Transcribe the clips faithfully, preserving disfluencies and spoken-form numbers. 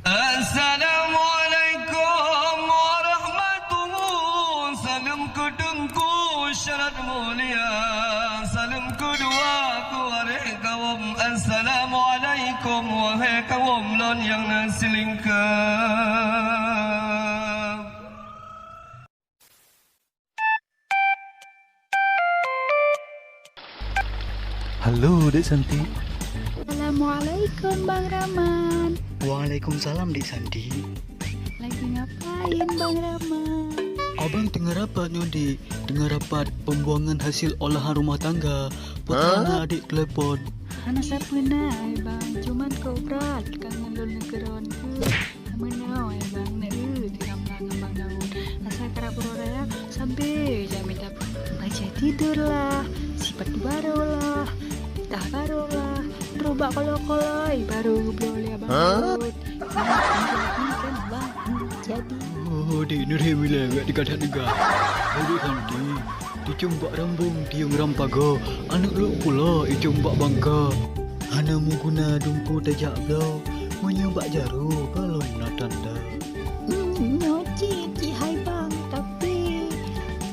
Assalamualaikum warahmatullahi. Saleuem keu Teungku syarat mulia. Saleuem keudua keu waréh kawöm. Assalamualaikum wahai kawöm lôn nyang na silingka. Halo, Dek Santi. Assalamualaikum, Bang Rahman. Waalaikumsalam, Dek Santi. Lagi ngapain, Bang Rahman? Abang teungoh rapat nyoe, Dek. Teungoh rapat pembuangan hasil olahan rumah tangga. Putra na adik telepon. Hana sapeue na, Bang. Cuman kok brat kangen lôn neukeurong keu. Meunoe, Bang, na eu tiram lam ngon Bang Daud. Asai karab uroe raya, sabe jak mita baju tidur lah, sipatu barô lah, tah barô lah, trok bak kolo-kolo barô geubloe lé Abang Daud. Nah, jadi kan, Bang? Jadi. Oh, Dek Nurhemila, gak dekat that negah. Jadi, Santi. Ticong bak rambong tiong rampaga, aneuk lôn pula icong bak bangka. Hana meuguna dumpeue tajak bloe, meunyoe bak jaroe gohlom na tanda. Hmm, nyoe cit, cit hai bang, tapi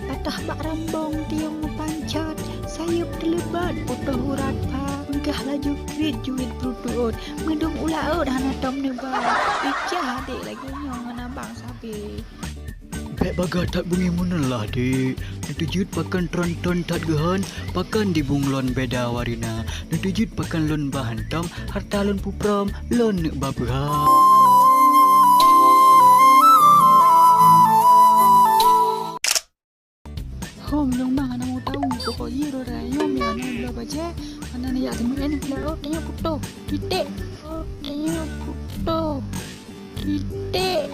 patah bak rambong tiong meupancot, sayeuep teuleubat putôh urat bang. Peugah laju kriet juet peurutuot, meudum u laôt hana tom neuba. Picah adék lagée nyoe ngon abang sabe. Bék bagah that beungéh meunan lah, Dek. Neuteujeuet pakon tron-tron that geuhon, pakon dibung lôn beda warna. Neuteujeuet pakon lôn ba hantom, hareuta lôn puprom, lôn neuk ba peuha. Hom nyang bang hana mau tahu, pokok jih roda nyom ya na gula bajai, hana na yak teumeu'en gula, oh, tanyoe putôh, titek, oh, tanyoe putôh, titek.